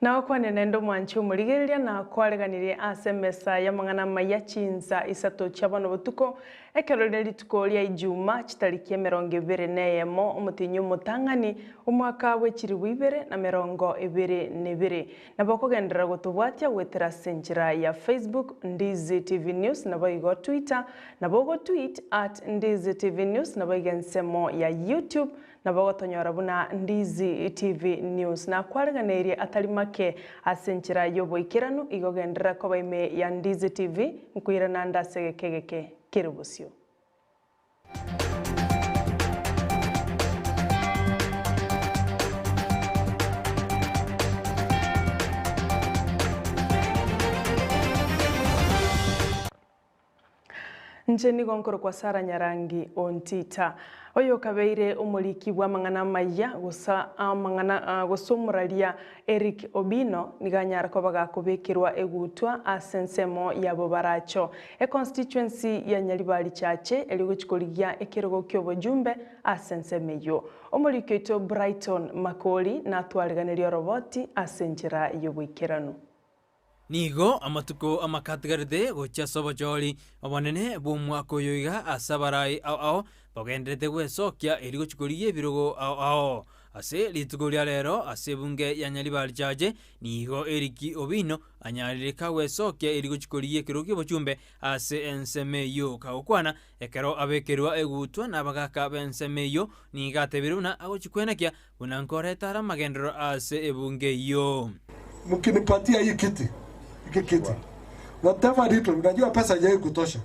Nagokwanire naende omwanchi omorigereria, na kwareganirie ase emesa y'amang'ana amaya chinsa isato chia bono botuko, ekero rire rituko ria Ijuma, chitariki emerongo ebere na eyemo, omotienyi omotang'ani, omwaka bwe chilifu ibere na merongo ebere na ebere. Nabo okogenderera gotobwatia goetera ase enchera ya Facebook, Ndizi TV News, naboigo Twitter, nabo ogotweet at Ndizi TV News, naboigo ensemo ya YouTube, Nabo ogotonyora buna Ndizi TV News. Nakwareganeirie atari make ase enchera y'oboikeranu, igo genderera koba ime ya Ndizi TV, nkoirana ande ase egeka egeke kere bosio. Inche nigo nkorokwa Sara Nyarangi Ontita, oyokabeire omoriki bw'amang'ana amayia gose amang'ana gose omoraria Eric Obino nigo anyare koba gakobekerwa egutwa ase ensemo ya Bobaracho, econstituency ya Nyaribari Chache erio gochia korigia ekerogo ki'obojumbe ase ensemo eyio. Omoriki oito Brighton Makori natwariganirie oroboti ase enchera y'oboikeranu. Nigo amatuko amake atigarete gochia ase obochori obonene bw'omwaka oyo iga ase abarai ao ao bagendererete gwesokia erio gochia korigia ebirogo ao ao. Ase rituko ria rero ase ebunge ya Nyaribari Chache nigo Eric Obino anyarire kagwesokia erio gochia korigia ekerogo ki'obochumbe ase ensemo eyio. Kagokwana ekero abekerwa egutwa nabagaka b'ensemo eyio nigo atebire buna agochia kwenakia Buna nkoreta are amagenderero ase ebunge eyio. Mkinipatia hii kiti, hiki kiti, whatever little, unajua pesa haijawahi kutosha,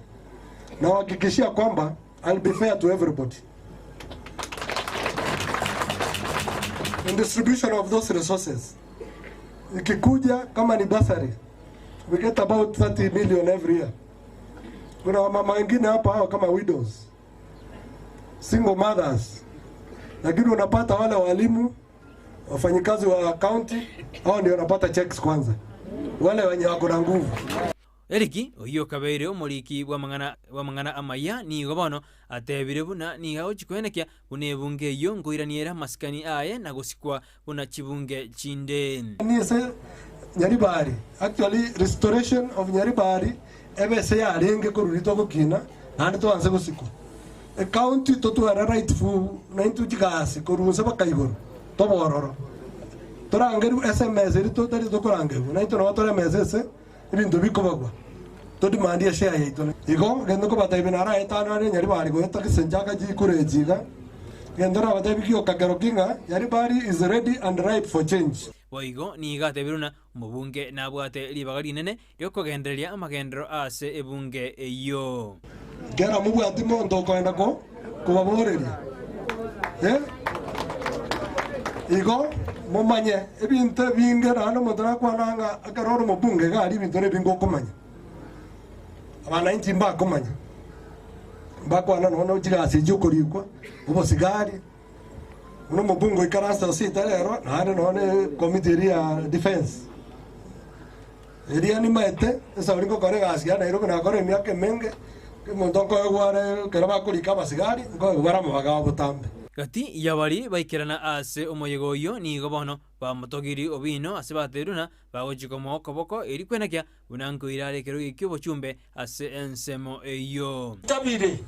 nawahakikishia kwamba I'll be fair to everybody in distribution of those resources. Ikikuja kama ni bursary, we get about 30 million every year. Kuna wamama wengine hapa hao kama widows single mothers, lakini unapata wale walimu wafanyikazi wa county hao ndio wanapata checks kwanza, wale wenye wako na nguvu. Eriki, oyio okabeire omoriki bw'amang'ana bw'amang'ana amaya, nigo bono atebire buna nigo agochia koenekia buna ebunge eyio nkoirania ere amasikani aye na gosikwa buna chibunge chinde. Ase Nyaribari, actually restoration of Nyaribari ebe ase yarenge korwa riria togokina naende twanse gosikwa. Ecounty totware rightful naintwe chigasi korwa inse baka igoro tobe ororo. Torangerwe SMS eria totari tokorangerwa naintwe nabo tore emesa ase ebinto bikobagwa todemandie eshare yaito. Igo gento nkobatebia naraetanane Nyaribari goeta gesenchaka chikura echi iga, gento nabatebie gioka keroki ng'a Nyaribari is ready and ripe for change. Boigo nigo atebire buna omobunge nabwate ribaga rinene riokogendereria amagenderero ase ebunge eyio. Kera mobwati monto okoenda kobaboreria, eh, igo momanye ebinto ebinge, naende omonto nakwana ng'a ekero ore omobunge iga aria ebinto nebinge okomanya. Abananchi mbakomanya, mbakwana nonya chigasi echi okorikwa, obosigari. Buna omobunge oikaranse ase ita rero, naende nonya ne committee eria ya defence. Eria nimaete, esauri ngokora egasi ya Nairobi nakora emiaka emenge, omonto nkoegwa are ekero bakorika abasigari, nkoegwa bare amabaga ao botambe. Gati y'abaria baikerana ase omoyega oyio nigo bono bamotogirie Owino ase bateirwe na bagochia komoa okoboko erio kwenakia buna nkoira are ekerogo ki'obochumbe ase ensemo eyio. Tabire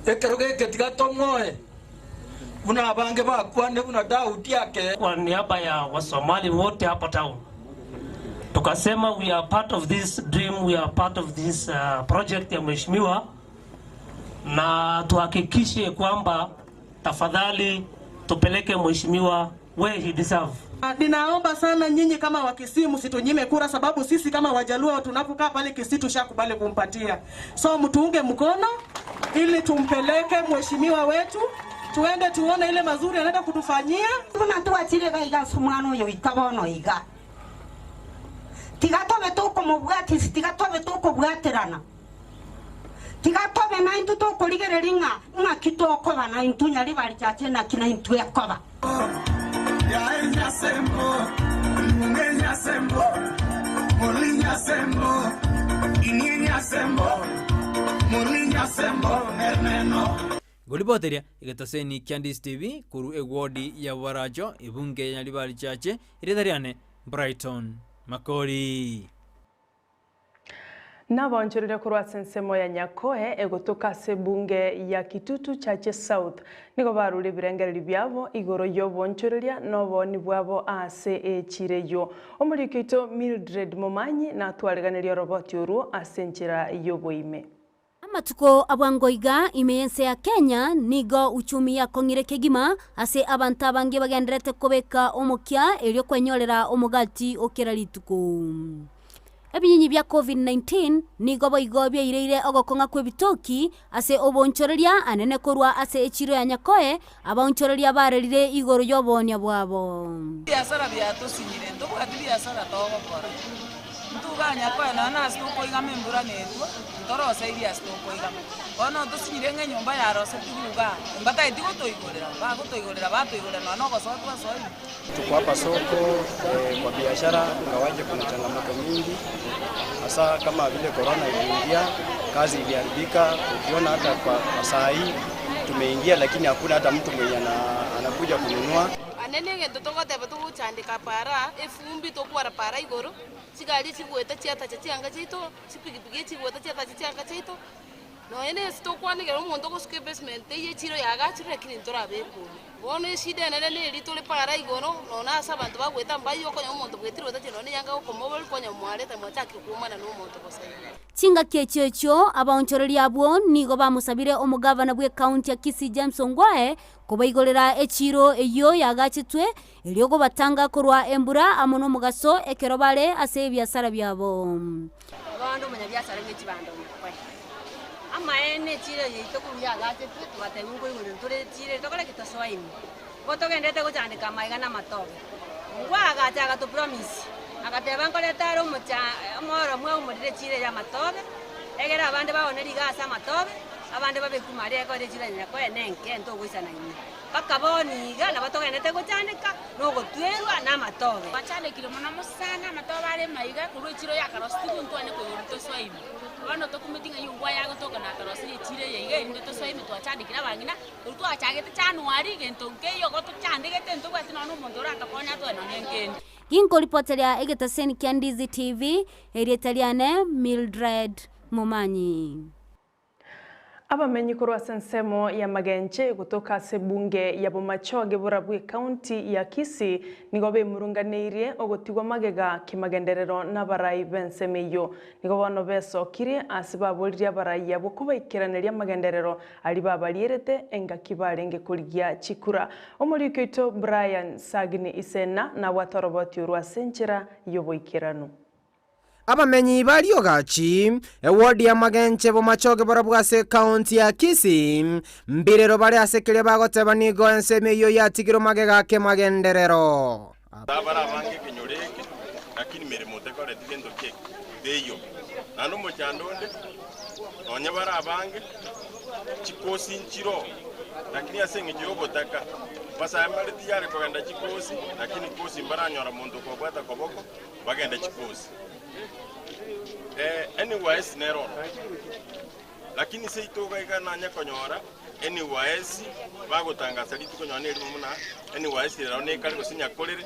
ekerogo eke tiga tomoe, buna abange bakwane buna Daudi ake. Kwa niaba ya Wasomali wote hapa town tukasema we are part of this dream, we are part of this uh, project ya mheshimiwa, na tuhakikishe kwamba tafadhali tupeleke mheshimiwa where he deserve. Ninaomba sana nyinyi kama Wakisii msitunyime kura, sababu sisi kama Wajaluo tunapokaa pale Kisii tushakubali kumpatia, so mtuunge mkono ili tumpeleke mheshimiwa wetu, tuende tuone ile mazuri anaenda kutufanyia. Buna twachire gaiga ase omwana oyo goika bono iga, tiga tobe tokomobwatisia, tiga tobe tokobwaterana, tiga tobe naintwe tokorigereria ng'a ng'aki tokoba naintwe nyaribari chache naki naintwe ekoba. Ngoriboteria egetaseni kia Ndisi TV korwa ewodi ya Bobaracho, ebunge ya Nyaribari Chache, erieta riane Brighton Makori. Nabaonchoreria korwa ase ensemo ya Nyakoe egotoka ase ebunge ya Kitutu Chache South nigo barure ebirengererio biabo igoro y'oboonchoreria na obooni bwabo ase echiro eyio. Omoriki oito Mildred Momanyi natwareganerie oroboti orwo ase enchera y'oboime. Amatuko a bwango iga ime y'ense ya Kenya nigo uchumi yakong'ire kegima ase abanto abange bagendererete kobeka omokia erio kwenyorera omogati o kera rituko. Ebinyinyi bia Covid-19 nigo boigo biaireire ogokong'a kw'ebitoki ase oboonchoreria anene korwa ase echiro ya Nyakoe, abaonchoreria barerire igoro y'oboonia bwabo. Ebiasara biatosinyire, ntobwati biasara togokora. Ntuganya koe nonya nase tokoigama embura netwa, ntoroseirie ase tokoigama. Bono tosinyire ng'a enyomba yarosetigwe igaa, mbatageti gotoigorera, bagotoigorera batoigorera nonya na ogosoa twasoire. Tuko hapa soko eh, kwa biashara ingawaje kuna changamoto mingi, hasa kama vile corona iliingia, kazi iliharibika. Ukiona hata kwa, kwa saa hii tumeingia, lakini hakuna hata mtu mwenye anakuja kununua. Ane negento togoteba togochandeka para, efumbi tokwara para igoro, chigari chigoeta chiatacha chianga chiaito, chipigipigi echigoeta chiatacha chianga chiaito, nonya na ase tokwanekera omonto ogosuka ebasement eye echiro yagachire lakini ntorabeka ime. Bono eshida enene neri tore para igoro, nonya ase abanto bagoeta mbaywo okonyora omonto bwetire otache nonya eyanga gokomobori konya mwareta mwachakire koumana na omonto bosa igo. Chingaki echio echio abaonchoreria abwo nigo bamosabire omogavana bw'ekaunti ya Kisii James Ongwae kobaigorera echiiro eyio yagachetwe, erio kobatanga korwa embura amo nomogaso ekero bare ase ebiasara biabo. Bono omonyabiasara bwe chibando ngokore amaene echiiro yaito korwa yagachetwe, togatebigwa nkoigorera tore echiiro eye tokore ki? Tosoe ime. Igo togenderete gochandeka amaiga na amatobe. Ngwa agacha agatopromise, agateba nkorete are omocha omoro mwaumorire echiiro eye y'amatobe, egere abande baone riga ase amatobe, abande babekwe maria ekero echiiro ya Nyakoe nenke ntogoisana inwe. Mpaka bono iga nabo togenderete gochandeka na ogotwerwa namatobe. Twachandekire mono mosana amatobe are maiga korwa echiro yakarositigwe ntwane koigorwa tosoe ime. Bono tokumeti ng'a yongwa yagotoka natorosirie echiro eye iga erinde tosoe ime twachandekire abang'ina Korwa twachagete Januari, gento nkeiyo igo tochandegete ntobwati nonya nomonto oratokonye atoe nonya nkende. Ginkoripoteria egetaseni kia Ndizi TV, erieta riane Mildred Momanyi. Abamenyi korwa ase ensemo ya Magenche gotoka ase ebunge ya Bomachoge borabwo ecounty ya Kisii nigo bemurunganeirie ogotigwa magega kimagenderero nabarai b'ensemo eyio. Nigo bono besokirie ase baboririe abarai abwo kobaikeraneria amagenderero Aria babarierete engaki barenge korigia chikura. Omoriki oito Brian Sagini Isena nabwate oroboti orwo ase enchera y'oboikeranu. Abamenyi ba Riogachi, ewodi ya Magenche bomachoge barabwo ase ekaunti ya Kisii, mbirero bare ase keria bagoteba nigo ensemo eyio yatigirwe magega kemagenderero. Abare abange ekenyoro eke, lakini meremo tekoreti gento ki'eke, teiyo. Naende omochando onde, nonya bare abange, chikosi nchiroo, lakini ase eng'encho y'obotaka, basae mbare tiyare kogenda chikosi, lakini kosi mbaranyora monto okobabwata koboko, bagende chikosi. NYS nero oro. Lakini seito iga iga nanye konyora NYS bagotangasa rituko nonye nerimo buna NYS rero nekare gose Nyakorere,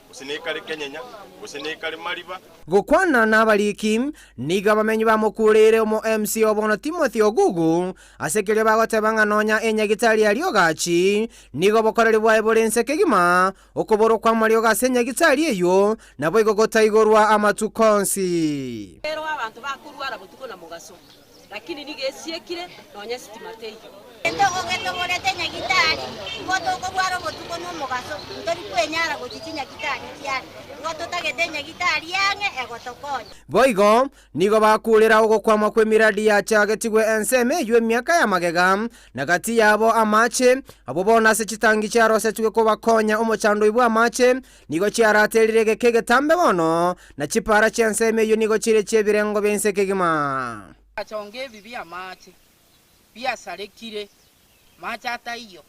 gose nekare Kenyenya, gose nekare Mariba. Gokwana nabariki, nigo abamenyi bamokureire omo MC obono Timothy Ogugu ase keria bagoteba ng'a nonya enyagitari ya Riogachi nigo obokoreri bwaye bore inse kegima, okoborwa kw'amariogo ase enyagitari eyio naboigo gotaigorwa amatuko onsi. Ero abanto bakorwara botuko na mogaso, Lakini nigo esiekire, nonya esitima teiyo. Getogogetorete nyagitari, igo tokobwara obotuko na omogaso, ntori kwenyara gochia chinyagitari chiare, igo totagete enyagitari ang'e egotokonya. Boigo nigo bakurera ogokwama kw'emiradi yachagetigwe ensemo eyio emiaka ya magega, na gati yabo amache, abwo bono ase chitangi chiarosetigwe kobakonya omochando oyio bw'amache, nigo chiaraterire egeka egetambe bono, na chipaara chi'ensemo eyio nigo chire chi'ebirengo bi'ense kegima. Achonge ebibi amache, biasarekire, mache ataiyo.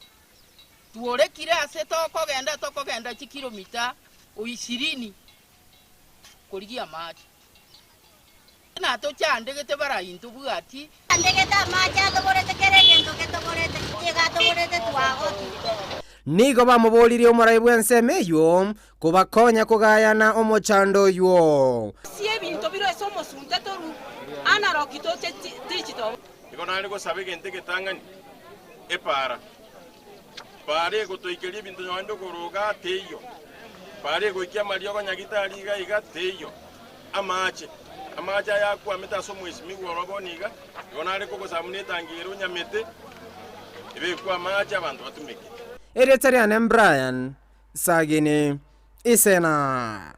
Tworekire ase tokogenda, tokogenda chikilomita ishirini korigia amache. Natochandegete barai ntobwati. Chandegete amache atoborete kera egento getoborete, nigo atoborete twagotire. Nigo bamoboririe omorai bw'ensemo eyio kobakonya kogayana omochando oyio. Rusia ebinto bire ase omosunte torue analog toche digital. Igo nare gosaba egento egetang'ani, epaara. Paara egotoikeria ebinto nonye okoroga, teiyo. Paara egoikia amariogo nyagitari iga iga, teiyo. Amache, amache aya akwamete ase omwesimigwa oro bono iga, igo nare kogosaba buna etangi ere onyamete, ebekwe amache abanto batumeke. Erieta riane m'Brian Sagini Isena.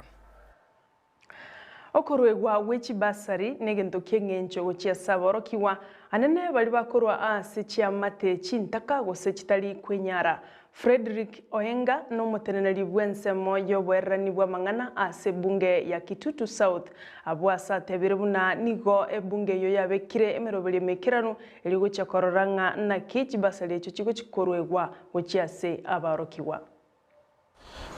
Okoruegwa gwe chibasari negento ki'engencho gochia ase aborokigwa, anene baria bakorwa aase chiamate chintaka gose chitari kwenyara. Fredrick Oenga nomoteneneri bw'ensemo y'oboererani bw'amang'ana ase ebunge ya Kitutu South. Abwo ase atebire buna nigo ebunge eyio yabekire emeroberio emekeranu erio gochia korora ng'a naki chibasari echio chigochi koruegwa gochia ase abaorokigwa.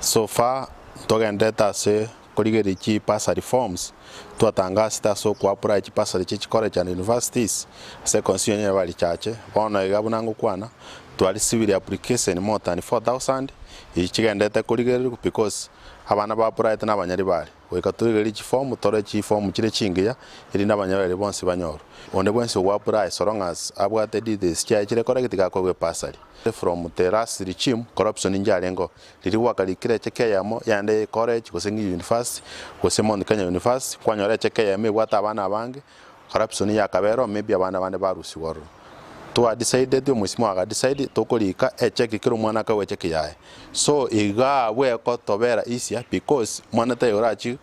So far ntogenderete ase korigereria chi bursary forms, twatangasete ase oko apply chi bursary chie chi college and universities ase econstituency ya Nyaribari-Chache, bono iga buna ngokwana twarisibire application more than 4000 echi chigenderete korigererigwa because abana ba applyete na abanyaribari. Goika torigererie chifomu, tore chifomu chire chingiya, erinde abanyoreri bonsi banyorwe. Onde bwensi ogwa apply so long as abwate details chiaye chire correct iga akoegwa ebursary. From the last regime corruption nchiarengeo, riria gwakarikire echeki eyemo yaende college gose ng'a university gose Mount Kenya University, kwanyora echeki eyemo ebwate abana abange, corruption yakabera oo maybe abana bande barusigwa ororo. Twa decideti omosimo aga decide tokorika echeki kera omwana akaegwa echeki yaye. So iga abwo ekotobera easier because mwana taiyo orachi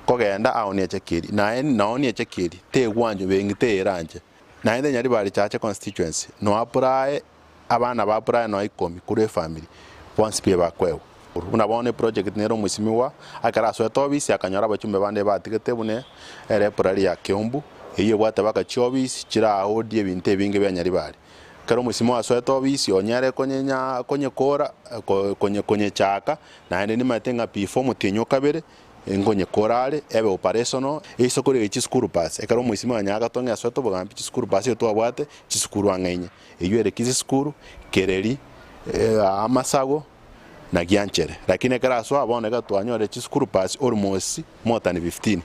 kogenda aonie echeki eria. Naye naonie echeki eria tegwanchwa benki teyeranche. Naende Nyaribari Chache constituency no apply abana ba apply nonya ikomi korwa efamiri bonsi pi bakoegwa. Buna bono eproject nere omosimiwa ekero asoete ofisi akanyora abachumbe bande batigete buna ere epurari ya Kiambu eyio ebwate baka chiofisi chirahodie ebinto ebinge bia Nyaribari. Ekero omosimiwa asoete ofisi onyare konyenya konyekora konye konyechaka naende nimanyete ng'a before omotienyi okabere Nkonyekora are ebe operational, eisoko riria chisukuru bus, ekero omoisime onye agatong'ea asoete obogambi chisukuru bus eyo twabwate chisukuru ang'e inye, eywo ere Kisii school, Kereri, Amasago na Gianchere. Lakini ekero asoa bono iga twanyorire chisukuru bus almost more than 15.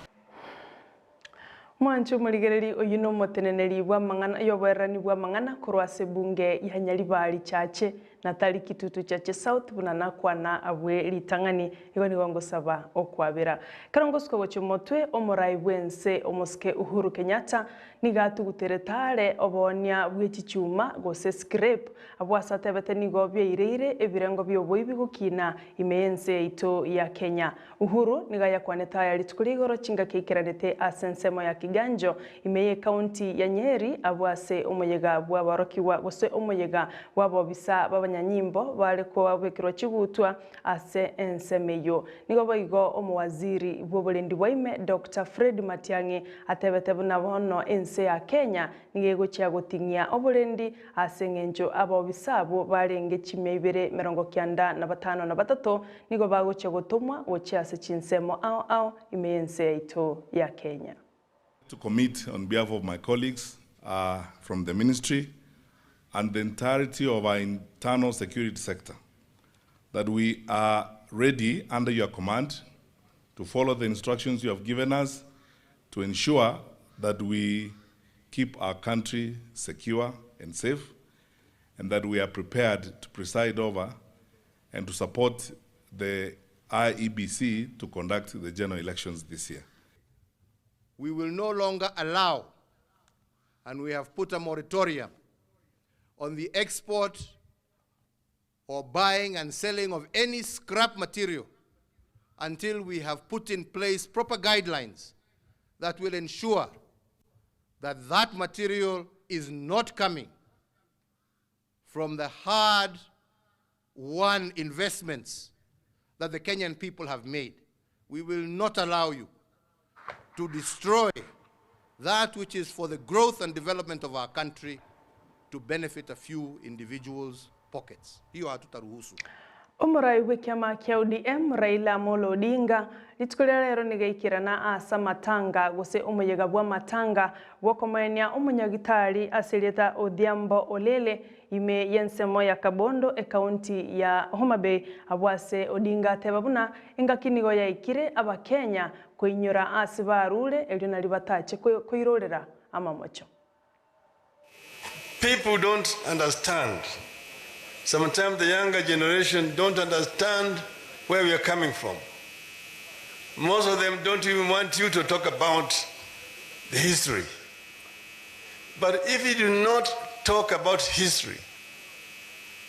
Mwanche omorigereri oyio nomoteneneri bw'amang'ana y'oboererani bw'amang'ana korwa ase ebunge ya Nyaribari Chache na tari Kitutu Chache South buna nakwana abwe ritang'ani igo nigo ngosaba okwabera. Ekero ngosuka gochia omotwe omorai bw'ense omosike Uhuru Kenyatta nigo atuguterete are oboonia bwe chichuma gose scrape abwo ase atebete nigo biaireire ebirengo bi'oboibi gokina ime y'ense yaito ya Kenya. Uhuru nigo ayakwanete aya rituko ria igoro chingaki aikeranete ase ensemo ya Kiganjo ime y'ecounty ya Nyeri abwo ase omoyega bw'aborokigwa gose omoyega bw'abobisa b'abanyanyimbo bare koabekerwa chigutwa ase ensemo eyio. Nigo boigo omowaziri bw'oborendi bwa ime Doctor Fred Matiang'i atebete buna bono ense ya Kenya nigo egochia goting'ia oborendi ase eng'encho abobisa abwo barenge chimia ibere 95 na nigo bagochia gotomwa gochia ase chinsemo ao ao ime y'ense yaito ya Kenya. To commit on behalf of my colleagues from the ministry and the entirety of our internal security sector that we are ready under your command to follow the instructions you have given us to ensure that we keep our country secure and safe and that we are prepared to preside over and to support the IEBC to conduct the general elections this year. We will no longer allow, and we have put a moratorium on the export or buying and selling of any scrap material until we have put in place proper guidelines that will ensure that that material is not coming from the hard won investments that the Kenyan people have made. We will not allow you to destroy that which is for the growth and development of our country to benefit a few individuals' pockets. Hiyo hatutaruhusu. Omorai bw'ekiama kia ODM Raila Amolo Odinga rituko ria rero nigaikirana ase amatanga gose omoyega bwa amatanga bwokomoenia omonyagitari ase erieta Odhiambo Olele ime y'ensemo ya Kabondo ekaunti ya Homa Bay abwo ase Odinga ateba buna engaki nigo yaikire abakenya koinyora ase barure erio nario batache koirorera amamocho. People don't understand. Sometimes the younger generation don't understand where we are coming from. Most of them don't even want you to talk about the history. But if you do not talk about history,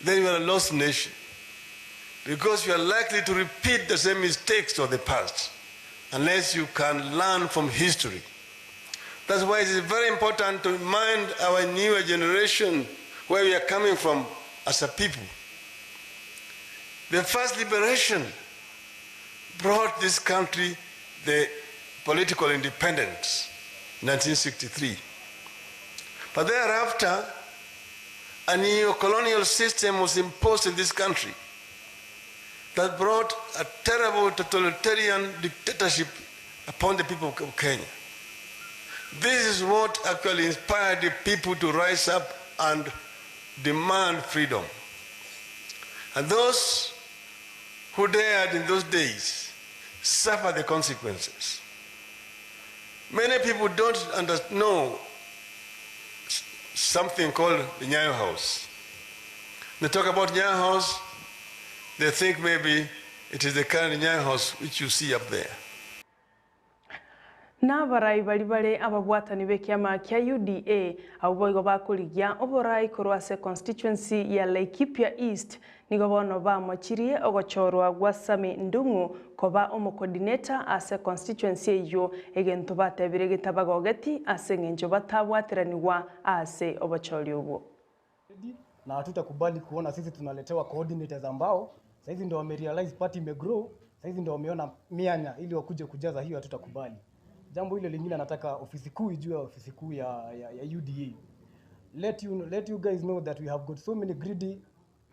then you are a lost nation. Because you are likely to repeat the same mistakes of the past unless you can learn from history. That's why it is very important to remind our newer generation where we are coming from as a people. The first liberation brought this country the political independence, 1963. But thereafter, a neo-colonial system was imposed in this country that brought a terrible totalitarian dictatorship upon the people of Kenya. This is what actually inspired the people to rise up and demand freedom. And those who dared in those days suffer the consequences. Many people don't know something called the Nyayo House. They talk about Nyayo House, they think maybe it is the current Nyayo House which you see up there. Nabarai bari bare ababwatani b'ekiama kia UDA abo boigo bakorigia oborai korwa ase constituency ya Laikipia East nigo bono bamochirie ogochorwa gwa Sami Ndung'u koba omocoordinator ase constituency eywo egento batebire getabagogeti ase eng'encho batabwateraniwa ase obochori obwo. Na hatutakubali kuona sisi tunaletewa coordinators ambao saizi ndio wamerealize party imegrow, saizi ndio wameona mianya ili wakuje kujaza hiyo, hatutakubali. Jambo hilo lingine nataka ofisi kuu ijue, ofisi kuu ya, ya, ya UDA. Let you guys know that we have got so many greedy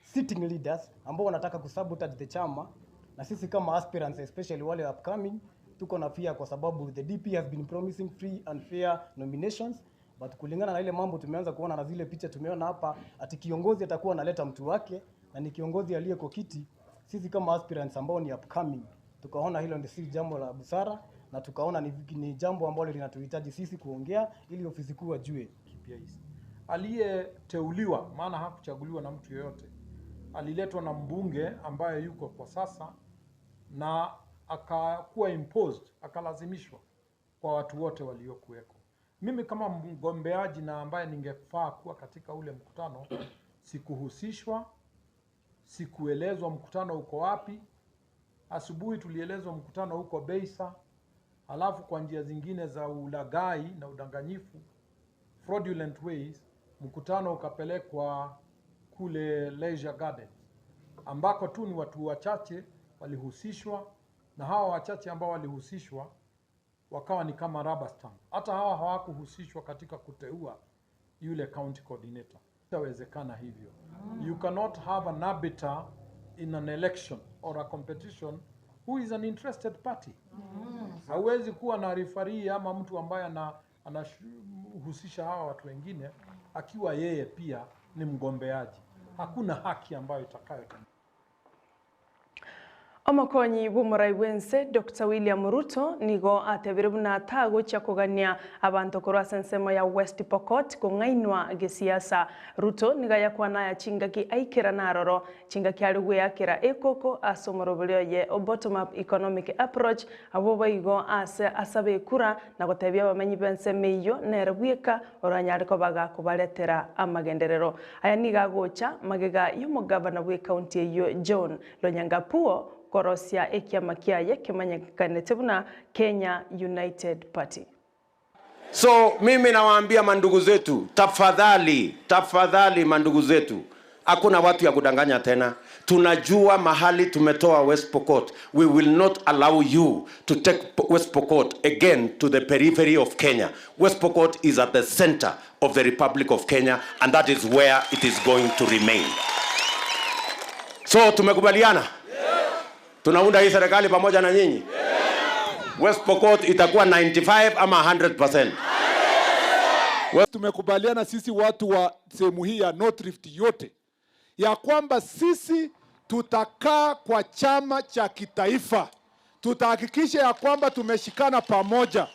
sitting leaders ambao wanataka kusabotage the chama, na sisi kama aspirants especially wale upcoming tuko na fear kwa sababu the DP has been promising free and fair nominations but kulingana na ile mambo tumeanza kuona na zile picha tumeona hapa ati kiongozi atakuwa analeta mtu wake na ni kiongozi aliyeko kiti. Sisi kama aspirants ambao ni upcoming tukaona hilo ndio si jambo la busara na tukaona ni, ni jambo ambalo linatuhitaji sisi kuongea ili ofisi kuu wajue. Aliyeteuliwa, maana hakuchaguliwa na mtu yeyote, aliletwa na mbunge ambaye yuko kwa sasa na akakuwa imposed, akalazimishwa kwa watu wote waliokuweko. Mimi kama mgombeaji na ambaye ningefaa kuwa katika ule mkutano, sikuhusishwa, sikuelezwa mkutano uko wapi. Asubuhi tulielezwa mkutano uko Beisa, alafu kwa njia zingine za ulaghai na udanganyifu, fraudulent ways, mkutano ukapelekwa kule Leisure Gardens ambako tu ni watu wachache walihusishwa, na hawa wachache ambao walihusishwa wakawa ni kama rubber stamp. Hata hawa hawakuhusishwa katika kuteua yule county coordinator. Itawezekana hivyo. You cannot have an arbiter in an election or a competition who is an interested party. Hauwezi kuwa na referee ama mtu ambaye anahusisha hawa watu wengine akiwa yeye pia ni mgombeaji. Hakuna haki ambayo itakayo. Omokonyi bw'omorai bw'ense Dr William Ruto nigo atebire buna tagochia kogania abanto korwa ase ensemo ya West Pokot kong'ainwa gesiasa. Ruto nigo ayakwana aya chingaki aikerana aroro, chingaki are gweakera ekoko ase omoroberi oye o Bottom Up Economic Approach abwo boigo ase asabe ekura na gotebia abamenyi b'ensemo eyio nere bweka oranyare koba gakobaretera amagenderero. Aya nigo agocha magega y'omogavana bw'ekaunti eyio John Lonyangapuo korosia ekiama kiaye kemanyekanete buna Kenya United Party. So mimi nawaambia mandugu zetu, tafadhali, tafadhali mandugu zetu, hakuna watu ya kudanganya tena. Tunajua mahali tumetoa West Pokot. We will not allow you to take West Pokot again to the periphery of Kenya. West Pokot is at the center of the Republic of Kenya and that is where it is going to remain. So tumekubaliana? Tunaunda hii serikali pamoja na nyinyi? West Pokot itakuwa 95 ama 100%. Tumekubaliana sisi watu wa sehemu hii ya North Rift yote ya kwamba sisi tutakaa kwa chama cha kitaifa, tutahakikisha ya kwamba tumeshikana pamoja.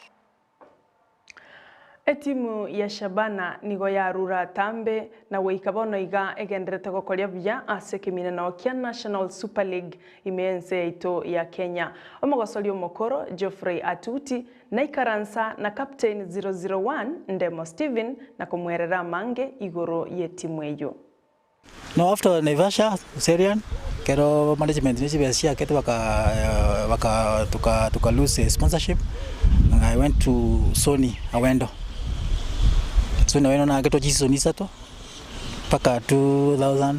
Etimu ya Shabana nigo yarure atambe na goika bono iga egenderete gokoria buya ase ekeminano kia National Super League ime y'ense yaito ya Kenya. Omogosori omokoro Geoffrey Atuti naikaransa na Captain 001 Ndemo Stephen na komoerera amange igoro y'etimu eyio. No after Naivasha, Serian, kero management ne chibesa chiakete baka baka tuka tuka lose sponsorship and I went to Sony Awendo. Sony Awendo naaketwe chiseason isato mpaka 2000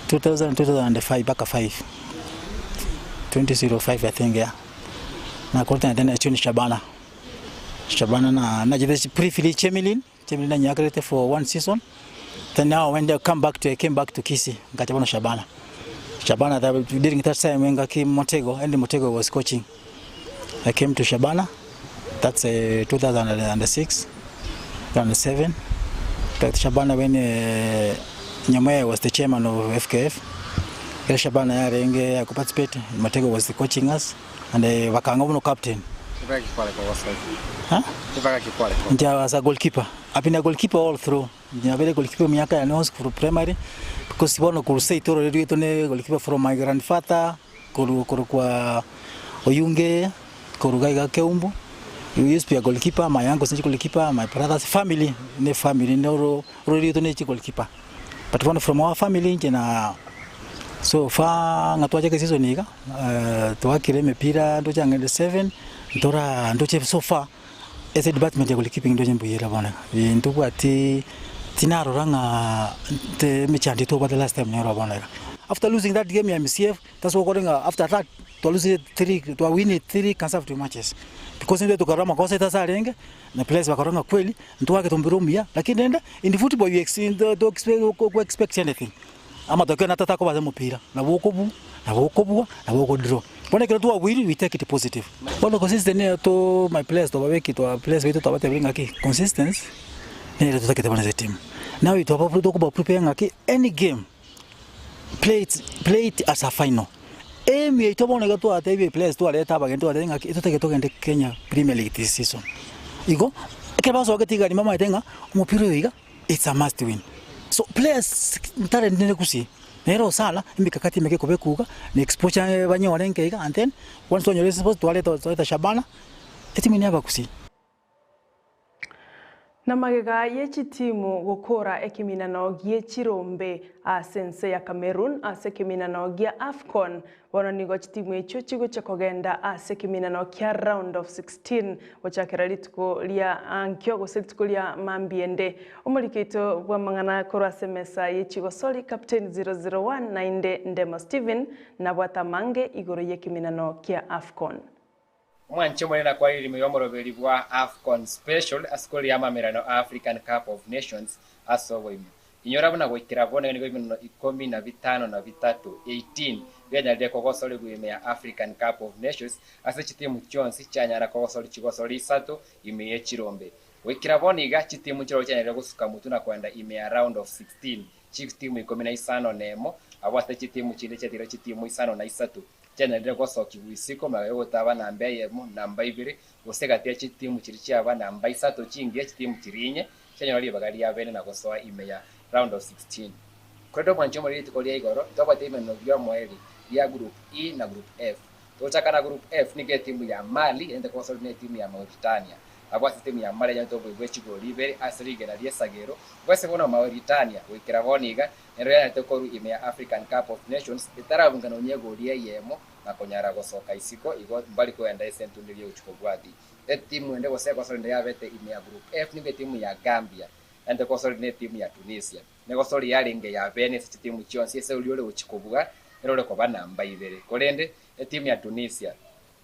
2000 2005 mpaka 5 2005 I think yeah. Nakorete then Sony Shabana. Shabana na nachete briefly Chemelil Chemelil nanyakerete for one season then now when they come back to I came back to Kisii ngacha bono Shabana. Shabana that during that time when ngaki Motego Andy Motego was coaching. I came to Shabana that's uh, 2006 2007 That Shabana when uh, Nyamoya was the chairman of FKF Kere Shabana yarenge ya participate Motego was the coaching us and uh, bakanga buno captain. Huh? Nje was a goalkeeper. I've been a goalkeeper all through. Nabere goalkeeper miaka ya nose for primary because bono kurusei toro rero ne goalkeeper from my grandfather kuru kuru kwa Oyunge kuru gaiga Keumbu. We used to be a goalkeeper, my uncle's goalkeeper, my brother's family, ne family no ro ro ne goalkeeper. But one from our family nje na so far nga twacheke season iga uh, twakire mipira ndochangende 7 ndora ndoche so far as a department ya goalkeeping ndoche mbuyera bona ntubwati tinarora ng'a te mechando tobwate last time nero bona after losing that game ya MCF that's what calling after that to lose three to win three consecutive matches because ndio tukarama makosa tasarenge na players bakaranga kweli ntwake tumbirumia lakini nenda in the football you expect, don't expect, expect anything amatokeo natata kobaza mupira nabo nabo okobua nabo okodraw bono ekero twabwire we take it positive bono consistent niyo to my players twababeki twa players baitu twabatebire ng'aki consistency nere totagete bono ase etimu now twaba tokoba prepare ng'aki any game play it, play it as a final aim yaito bono iga twatebia players twareta abageni twabatebia ng'aki totagete togende Kenya Premier League this season igo ekero basogete iga riria bamaete ng'a omopira oyo iga It's a must win. So players ntare ndine gusii nere osana emikakati emeke ekoba ekuga na exposure banyore nke iga and then once twanyora exposure twareta twareta Shabana etimu eye neyabagusii. Na magega ye chitimu gokora ekeminano gie chirombe ase ense ya Cameroon ase ekeminano gia Afcon Bono nigo chitimu echio chigochia kogenda ase ekeminano kia round of 16 gochakera rituko ria ankio gose rituko ria mambia ende. Omoriki oito bw'amang'ana korwa ase emesa ye chigosori Captain 001 naende Ndemo Stephen nabwate amange igoro y'ekeminano kia Afcon. Omwanche omonene akwarire ime y'omoroberi bwa Afcon Special ase kori y'amamerano a African Cup of Nations ase oboime. Inyora buna goikera bono nigo ebinuno ikomi na bitano na bitato, 18, bianyarire kogosorigwa ime ya African Cup of Nations ase chitimu chionsi chianyara kogosori chigosori isato ime ye chirombe. Goikera bono iga chitimu nchirochio chianyarire gosuka motwe na koenda ime ya round of 16 chitimu ikomi na isano nemo Abwo ase chitimu chinde chiatigire chitimu isano na isato chianyarire gosokigwa isiko magega yogotaba namba eyemo, namba ibere, gose gati ya chitimu chiria chiaba namba isato chingiya chitimu chiria inye chianyora ribaga ria bene na gosoa ime ya round of 16. Korende omwancho omoriri rituko ria igoro ntobwate ebimeneno bi'omoerio bia group E na group F. Togochaka na group F nigo etimu ya Mali erente kogosoria na etimu ya Mauritania. Abwo ase etimu ya Mali yanyarete obobe bwe chigori ibere ase rigena ri'esagero bw'ase bono Mauritania goikera bono iga nero yanyarete korwa ime ya African Cup of Nations etarabunkana nonya egori eyemo na konyara gosoka isiko igo mbari kogenda ase entundu eria egochia kobwatia. Etimu ende gose egosori ende yabete ime ya group F nigo etimu ya Gambia erente kogosoria na etimu ya Tunisia. Negosori yarenge ya bene ase chitimu chionsi ase oria ore gochia kobua nere ore koba namba ibere. Korende etimu ya Tunisia,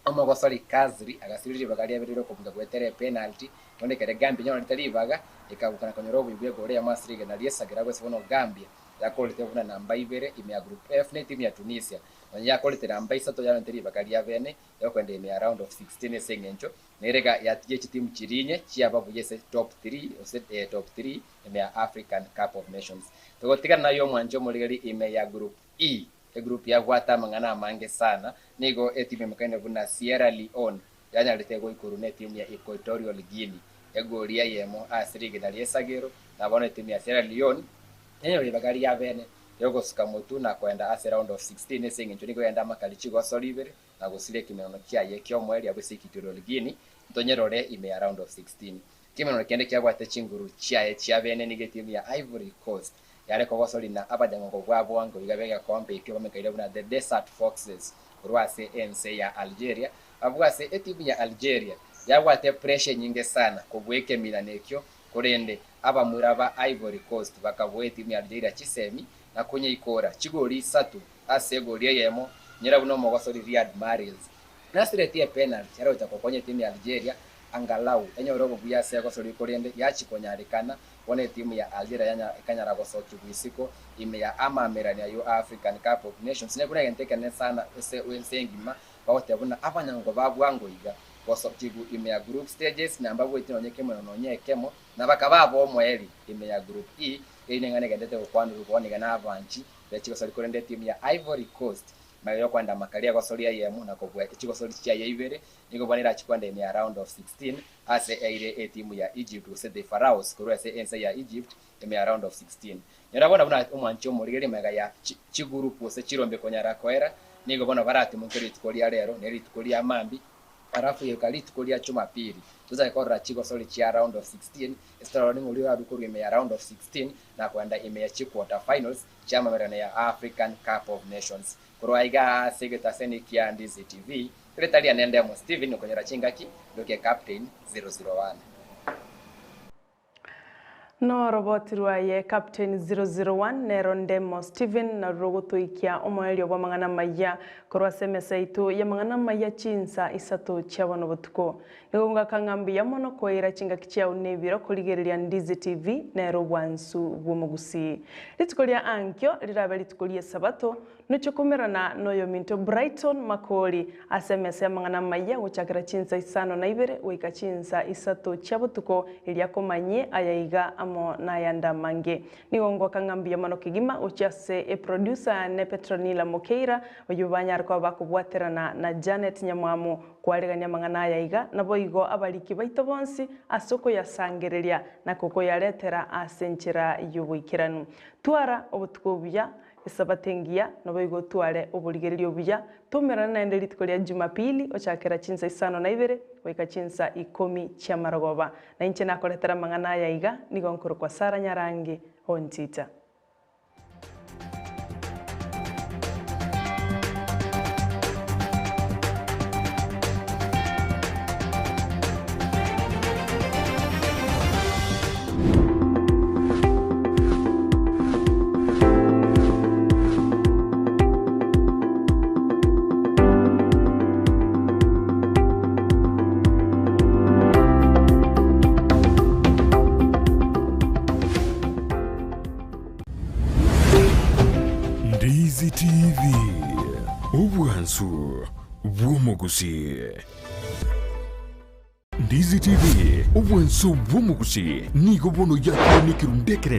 omogosori Khazri agasiria ribaga riabere ri'okobuga goetera epenalty, bono ekero Gambia enyorete ribaga, ekabuka na konyora oboyia bw'egoro eyemo ase rigena ri'esagera bw'ense bono Gambia yakorete buna namba ibere ime ya Group F na etimu ya Tunisia nonya yakorete namba isato yanyorete ribaga ria bene yokoenda ime ya round of 16 ase eng'encho nere yatigia chitimu chiria inye chiaba buya ase top 3 gose top 3 ime ya African Cup of Nations. Togotigana naye omwanche omorigeri ime ya Group E, egroup yabwate amang'ana amange sana, nigo etimu emekaine buna Sierra Leone yanyarete goikorwa netimu ya Equatorial Guinea egori eyemo ase rigena ri'esagero, na bono etimu ya Sierra Leone yanyora ribaga ria bene riogosuka motwe na koenda ase round of 16 ase eng'encho nigo yende amakari chigosori ibere na gosiria ekemerano kiaye ki'omoerio abwo ase Equatorial Guinea ntonyerore ime ya round of 16. Ekemerano kende kiabwate chinguru chiaye chia bene nigo etimu ya Ivory Coast yare kogosoria na abanyang'ongo bwa bwango iga b'egekombe ekio bamekaire buna The Desert Foxes korwa ase ense ya Algeria. Abwo ase etimu ya Algeria yabwate pressure enyinge sana kobua ekeminano ekio korende abamura ba Ivory Coast bakaboa etimu ya Algeria chisemi na konyeikora chigori isato ase egori eyemo nyera buna omogosori Riyad Mahrez Nasiretie epenalty arocha gokonya etimu ya Algeria angalau enyore obobuya ase egosoria korende yachia konyarekana bono etimu ya Algeria yanya ekanyara gosokigwa isiko ime ya amamerani ayio a African Cup of Nations ne buna egento ekenene sana ase ense engima bagoteba buna abanyango ba bwango iga gosokigwa ime ya group stages na mbabueti nonye kemo nonye ekemo na bakaba abomoeri ime ya group E eyio neng'ana egenderete gokwanerwa bono iga na abanchi be chigosori korende etimu ya Ivory Coast Magega y'okwenda amakari agosoria eyemo na kobua chigosori chiaye ibere, nigo bono erachie kwenda ime ya round of 16 ase eire etimu ya Egypt gose The Pharaohs korwa ase ense ya Egypt ime ya round of 16. Nyora bono buna omwanchi omorigereria magega ya chigurupu gose chirombe konyara koera, nigo bono baratimoke rituko ria rero ne rituko ria mambia Alafu goika rituko ria Jumapili tochake korora chigosori chia round of 16 ase torore ning'o oria orarue korwa ime ya round of 16 na koenda ime ya chiquarter finals chi'amamererano ya African Cup of Nations. Korwa aiga ase egetaseni kia Ndizi TV, erieta riane Ndemo Steven okonyora chingaki ndokie Captain 001. Noroboti rwaye Captain 001 nero Ndemo Stephen narwo rogotoikia omoerio bw'amang'ana amayia korwa ase emesa yaito y'amang'ana amayia chinsa isato chia bono botuko. Nigo ngaka ng'a mbuya mono koira chingaki chiao nebiro korigereria Ndizi TV nero obwansu bw'omogusii. Rituko ria ankio rirabe rituko ri'esabato Nochie komerana noyominto Brighton Makori ase emesa y'amang'ana amayia gochakera chinsa isano na ibere goika chinsa isato chia botuko erio akomanyie aya iga amo nayande amange. Nigo ngoaka ng'a mbuya mono kegima gochia ase eproducer yane Petronila Mokeira oyio banyare koba bakobwaterana na Janet Nyamwamu kwaregania amang'ana aya iga naboigo abariki baito bonsi ase okoyasangereria na kokoyaretera ase enchera y'oboikeranu. Twara obotuko obuya Esabato engiya, naboigo otware oborigereria obuya, toumerane naende rituko ria Jumapili, ochakera chinsa isano na ibere goika chinsa ikomi chi'amarogoba. Na inche nakoretera amang'ana aya iga, nigo nkorokwa Sara Nyarangi Ontita. Ndizi TV, obwansu bw'omogusii. Ndizi TV, obwansu bw'omogusii, nigo bono yakinekirwe ndekere.